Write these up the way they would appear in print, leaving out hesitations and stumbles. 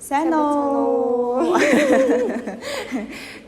Сайн уу?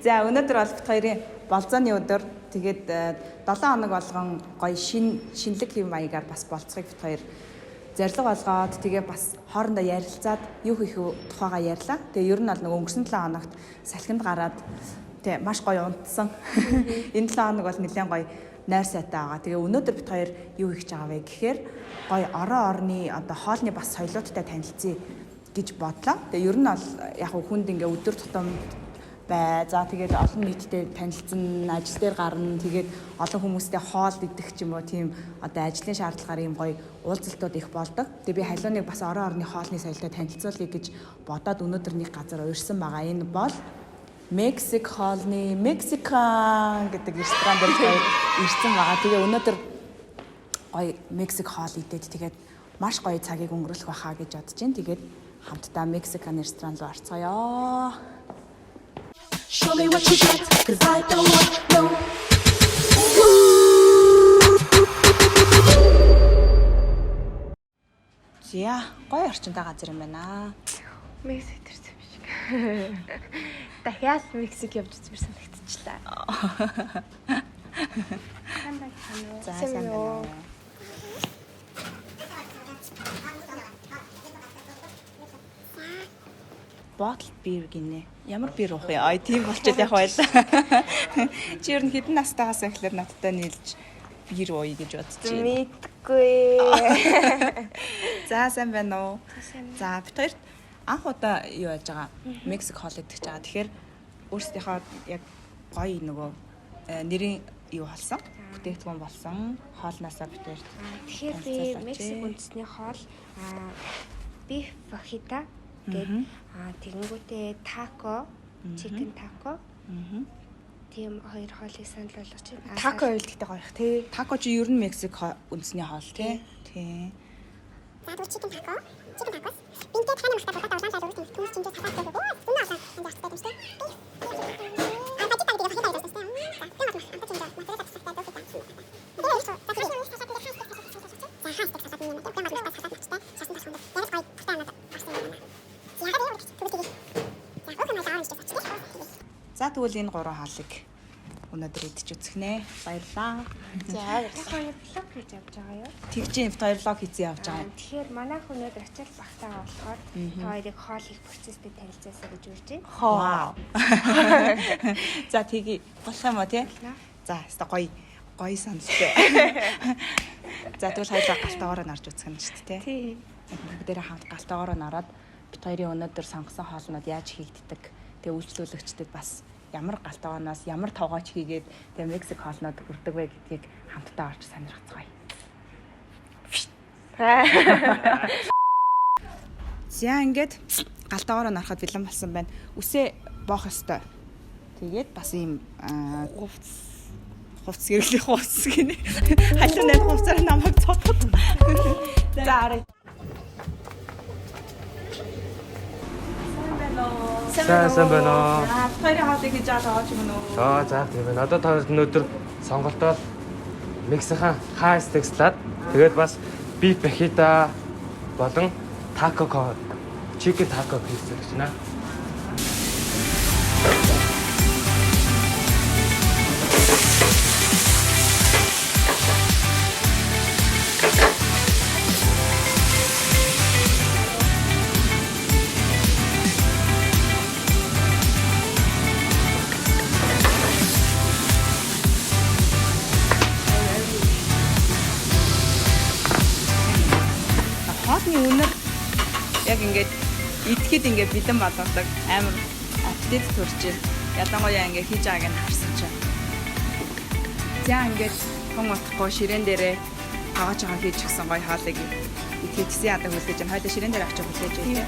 За, өнөөдөр бол бид хоёрын болзооны өдөр. Тэгээд 7 хоног болгон гоё шинэлэг хэв маягаар бас болцохыг бид хоёр зорилго болгоод, тэгээ бас хоорондоо ярилцаад, юу хийх тухайгаа ярьлаа. Тэгээ ер нь бол нэг өнгөрсөн 7 хоногт салхинд гараад тэгээ маш гоё унтсан. Энэ 7 хоног бол нэлээд гоё нойр сайтай байгаа. Тэгээ өнөөдөр бид хоёр юу хийж байгаа вэ гэхээр гоё орон орны одоо хоолны бас соёлуудтай танилцъя гэж бодлоо. Тэгээ ер нь бол яг хүнд ингээ өдөр тутам бай. За, тэгээд олон нийттэй танилцсан, ажил дээр гарна. Тэгээд олон хүмүүстэй хоол идэх ч юм уу, тийм одоо ажлын шаардлагаар ийм гоё уулзалтууд их болдог. Тэгээ би Халиуныг бас орон орны хоолны соёлтой танилцуулъя гэж бодоод өнөөдөр нэг газар уурсан байгаа. Энэ бол Мексик хоолны Mexican гэдэг ресторан дээр гоё ирсэн байгаа. Тэгээ өнөөдөр гоё Мексик хоол идээд, тэгээд маш гоё цагийг өнгөрүүлэх байхаа гэж бодож байна. Тэгээд хамтдаа Mexican ресторан руу орцгоё. Show me what you got, 'cause I don't want no. За, гоё орчинтай газар юм байна. Мексик төрсөн юм шиг. Дахиад Мексик явж үзмээр санагдчихлаа. Сайн байна уу? За, сайн байна уу? Bottle beer гинэ. Ямар beer уух юм? Ай, тийм болчиход яг байлаа. Чи ер нь хэдэн настайгаас эхлээд надтай нийлж beer ууя гэж бодож байна? Мэдгүй. За, сайн байна уу? За, бид хоёрт анх удаа юу яаж байгаа? Мексик хоол идэж байгаа. Тэгэхээр өөрсдийнхөө яг гоё нөгөө нэрийн юу болсон? Бүтээгдэхүүн болсон. Хоолноосоо бид хоёрт Тэгэхээр би танилцуулаач. Мексик үндэсний хоол beef fajita гээд тэгэнгүүтээ тако, chicken taco. Тийм хоёр хоолыг санал болгож байна. Тако байвал гэхдээ гоё их тий. Тако чи ер нь Мексик үндэсний хоол, тий? Тий. За, тэгвэл chicken taco, chicken tacos. Бинтэй тахааны махтай булаатай улаан лал өргөс төмс чинжээ салааттай өгөө. Үнэ олон энэ яцтай юм шүү дээ. А фажита гэдэг фажита гэж байна шүү дээ. За, тийм бол амт чинжээ моцарелла тусахтай дөөсөй таа. Тэгээ хоёр за хаш салат дээр хаш за хаш салат юм юм. Тийм бол салат махтай шасан тасхан. Яг л гоё тустай надад орсон юм байна. За, яг л тэгвэл тэгээ. За, өөх нь оранж гэж авчихлаа. За, тэгвэл энэ гурван хоолыг өнөөдөр идэж үзэх нэ. Баярлалаа. За, Яг хоёр vlog хийж явж байгаа юу? Тэгж юм, хоёр vlog хийсэн явж байгаа юм. Тэгэхээр манайх өнөөдөр ачаал багтаа болохоор та хоёрыг хоол хийх процесстэй танилцаасаа гэж урьж байна. Вау. За, тэгье, болох юм уу, тий? За, өстой гоё гоё саналтай. За, тэгвэл хоёулаа галтаагаараа нарж үзэх юм шүү дээ, тий? Тий. Бүгдээрээ хамт галтаагаараа нараад бид хоёрын өнөөдөр сонгосон хоолнууд яаж хийгддэг, тэгээ үйлчлүүлэгчдэд бас ямар галтаагаас ямар тоогооч хийгээд тэгээ Мексик хоолнууд хүрдэг вэ гэдгийг хамтдаа орж сонирхцгаая. За, ингээд галтаагаараа нарахад бэлэн болсон байна. Үсээ боох ёстой. Тэгээд бас ийм хувцас, хувцас хэрэглэх хувцас гинэ. Халуун найд хувцаар намайг цотгод. За, арай. Сайн, сайн байна уу? За, хоёрын хоолыг хийж байгаа тоогооч юм уу? Аа, за, тийм байна. Одоо та өнөөдөр сонголтоор Мексикан хаа стейк салат, тэгээд бас beef fajita болон тако, chicken taco хийсэн гэж байна. Хоолны үнэр яг ингээд идэхэд ингээд бэлэн болгодог, амар аппетит төрж байна. Ялангуяа ингээд хийж байгааг нь харсан чинь. За, ингээд хүн утахгүй ширээн дээрээ тоогоо жоохон хийж гисэн гоё хоолыг идэхэд тэсэн ядаг хүлээж байна. Хойдоо ширээн дээр авчиж хүлээж байна, тий.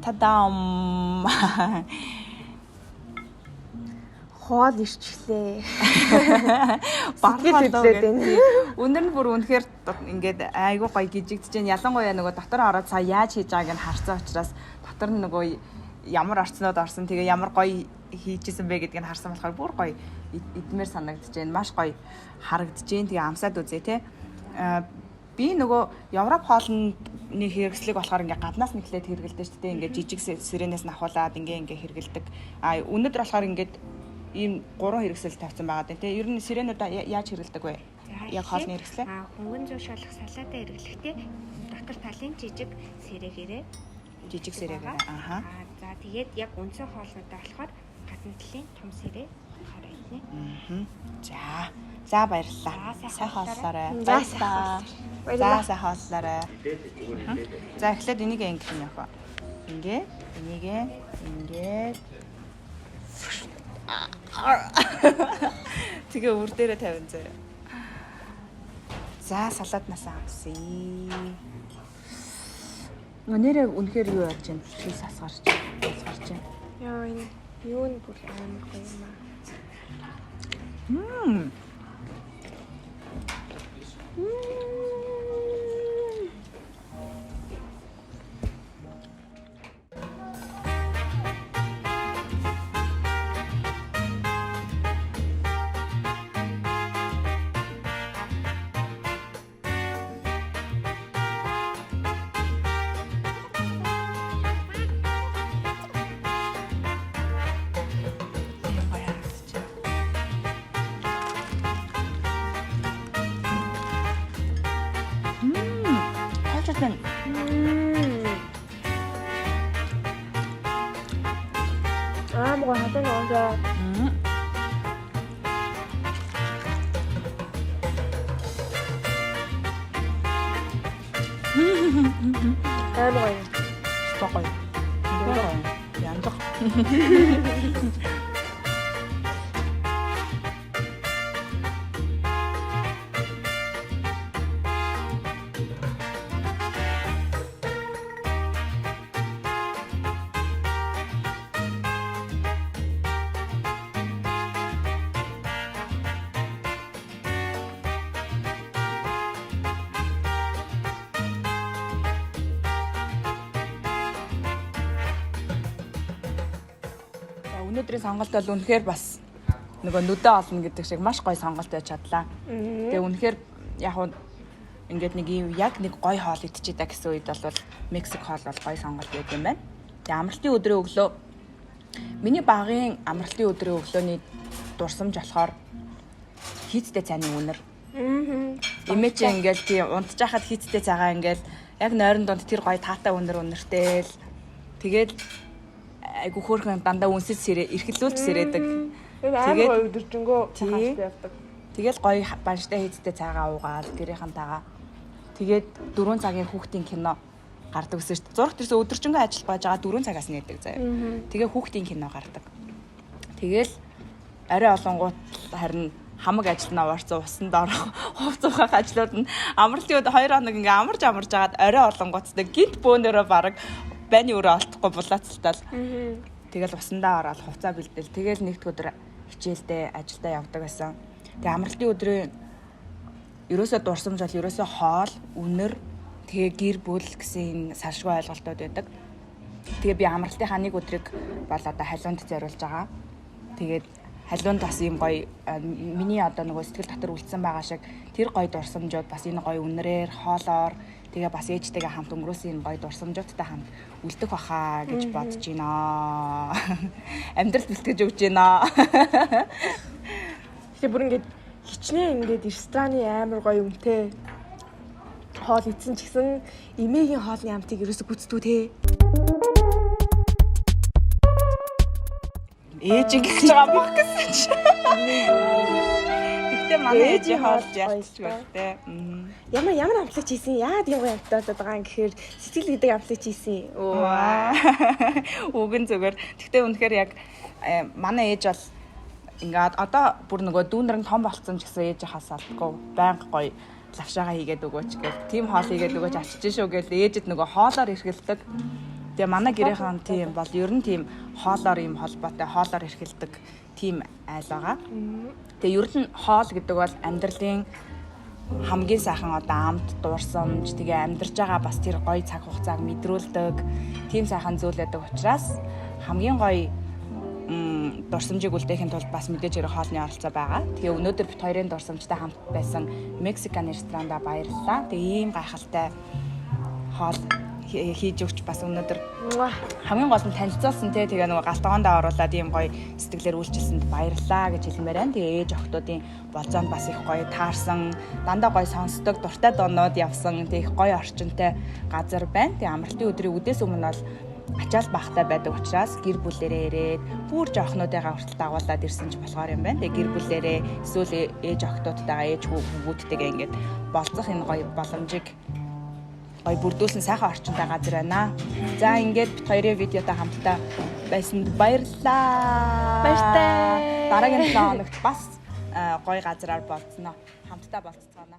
Тадам. Хоол ирчлээ. Бархал хөдлөөд байна. Өнөр нь бүр үнэхээр ингээд айгүй гоё гижигдэж байна. Ялангуяа нөгөө дотор ороод цаа яаж хийж байгааг нь харсан учраас дотор нь нөгөө ямар орцнууд орсон тэгээ ямар гоё хийжсэн бэ гэдгийг нь харсан болохоор бүр гоё идмээр санагдаж байна. Маш гоё харагдаж байна. Тэгээ амсаад үзье те. Би нөгөө Европ хоолны хэрэгслийг болохоор ингээ гаднаас нь эхлээд хэрэгэлдэг шүү дээ. Ингээ жижиг сэрэнээс нь ахуулаад ингээ хэрэгэлдэг. А өнөөдөр болохоор ингээд ийм 3 хэрэгсэл тавьсан байгаа дээ. Тэ ер нь сэрэнүүд яаж хэрэгэлдэг вэ? Яг хоолны хэрэгслээ. Хөнгөн зүүн шалах салаатаа хэрэглэхдээ дотор талын жижиг сэрээгээрээ Жижиг сэрээгээрээ. Аха. За тэгээд яг үндсэн хоолнуудаа болохоор гадна талын том сэрээ хараа иднэ. За. За баярлалаа. За, Сайн хооллоорой. За, сайн Баярлалаа. За сайн хооллоорой. За эхлээд энийг ингэх юм яах вэ? Ингээ, энийгээ, ингээд. Тэгээ үр дээрээ тавин заяа. За салаатнаас амсъя. Нэрээ үнэхээр юу яаж юм? Шил сасгарч, сасгарч байна. Яа энэ юу нь бүр амар гоё юм аа. Гоё харагдаж байна. Хоолтой байна. Амар гоё хатан гоосоо. Амар гоё. Гоё. Гоё. Яндах. За өнөөдрийн сонголт бол үнэхээр бас нөгөө нүдэ олно гэдэг шиг маш гоё сонголт байж чадлаа. Тэгээ үнэхээр яг уу ингээд нэг ийм яг нэг гоё хоол идчихээ да гэсэн үед бол Мексик хоол бол гоё сонголт байд юм байна. Тэгээ амралтын өдрийн өглөө миний багын амралтын өдрийн өглөөний дурсамж болохоор хийцтэй цайны үнэр. Эмээ чи ингээл тий унтжахад хийцтэй цайгаа ингээл яг нойрон дунд тэр гоё таатай үнэр үнэртэл тэгээд айгу хөөрхөн дандаа үнсэж сэрэ эрхлүүлж сэрээдэг. Энэ амар Тэгээд- гоё өдөржингөө Тий. цааштай явдаг. Тэгэл гоё банштай хийцтэй цайгаа уугаал гэрийнхэнтэйгаа. Тэгээд 4 цагийн хүүхдийн кино гардаг гэсэн шүү дээ. Зураг төрсө өдөржингөө ажил байж байгаа 4 цагаас нээдэг заяа. Тэгээ хүүхдийн кино гардаг. Тэгэл арай олонгууд харин хамаг ажиллана орцсон усанд орох хувц ухах ажлууд нь амралтын өдөр 2 хоног ингээ амарч амарч жагаад орой олонгуудтай гинт бөөнөрөө баг байны өрөө олдохгүй булаацалтал. Тэгэл усандаа ороод хувцаа бэлдэл. Тэгэл нэгд өдөр хичээлдээ ажилдаа явдаг байсан. Тэгээ амралтын өдрийн ерөөсөө дурсамж бол ерөөсөө хоол, үнэр, тэгээ гэр бүл гэсэн энэ салшгүй ойлголтууд байдаг. Тэгээ би амралтынхаа нэг өдрийг бол одоо халиунд зориулж байгаа. Тэгээд халиунд бас ийм гоё миний одоо нөгөө сэтгэл дотор үлдсэн байгаа шиг тэр гоё дурсамжууд бас энэ гоё үнрээр, хоолоор тэгээ бас ээжтэйгээ хамт өнгөрөөсөн энэ гоё дурсамжуудтай хамт үлдэх баха гэж бодож байна. Амьдрал бэлтгэж өгч байна. Тэгээ бүр ингээд хичнээн ингээд рестораны амар гоё үнэтэй хоол идсэн ч гэсэн эмээгийн хоолны амтыг ерөөсө гүйцэтгэв те. Ээж ингэж байгаа бох гэсэн чи. Тэгтээ манай ээжийн хоол ялцчих байх те. Ямар ямар амтлагч хийсэн? Яагаад ийм гоё амттай болоод байгаа юм гэхээр сэтгэл гэдэг амтлагч хийсэн. Оо. Үгэн зүгээр. Тэгтээ үнэхээр яг манай ээж бол ингээд одоо бүр нөгөө дүүнер нь том болцсон ч гэсэн ээж хаас алдгүй байнга гоё лавшаага хийгээд өгөөч гэл тийм хоол хийгээд өгөөч ачиж шүү гэл ээжэд нөгөө хоолоор эрхэлдэг. Тэгээ манай гэрийнхэн тийм бол ер нь тийм хоолоор юм холбоотой, хоолоор эрхэлдэг тийм айл байгаа. Тэгээ ер нь хоол гэдэг бол амьдралын хамгийн сайхан одоо амт дурсамж, тэгээ амьдарч байгаа бас тэр гоё цаг хугацааг мэдрүүлдэг тийм сайхан зүйл байдаг учраас хамгийн гоё дурсамжийг үлдээхийн тулд бас мэдээж хэрэг хоолны оролцоо байгаа. Тэгээ өнөөдөр бид хоёрын дурсамжтай хамт байсан Mexican ресторанда баярлалаа. Тэгээ ийм гайхалтай хоол хийж өгч бас өнөөдөр хамгийн гол нь танилцуулсан те, тэгээ нөгөө гал тогоондоо оруулаад ийм гоё сэтгэлээр үйлчилсэнд баярлалаа гэж хэлмээр байна. Тэгээ ээж охтуудын болзоонд бас их гоё таарсан, дандаа гоё сонсдог, дуртай дуунууд явсан, тэгээ их гоё орчинтай газар байна. Тэгээ амралтын өдрийн үдээс өмнө бол ачаал багтай байдаг учраас гэр бүлэрээ ирээд бүр жоохнуудыгаа хүртэл дагуулад ирсэн ч болохоор юм байна. Тэгээ гэр бүлэрээ эсвэл ээж охтуудтайгаа, ээж хүүхдтэйгээ ингээд болзох энэ гоё боломжийг гоё бүрдүүлсэн сайхан орчинтай газар байна. За, ингээд бид хоёрын видеотой хамтдаа байсанд баярлалаа. Баяртай. Дараагийн 7 хоногт бас гоё газраар болцсноо. Хамтдаа болцгаана.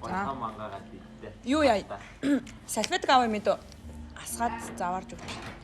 Гоё том мангаагаад бидтэй. Юу яа? Салфетка аваа мэдөө. Асгаад заваарж өгч.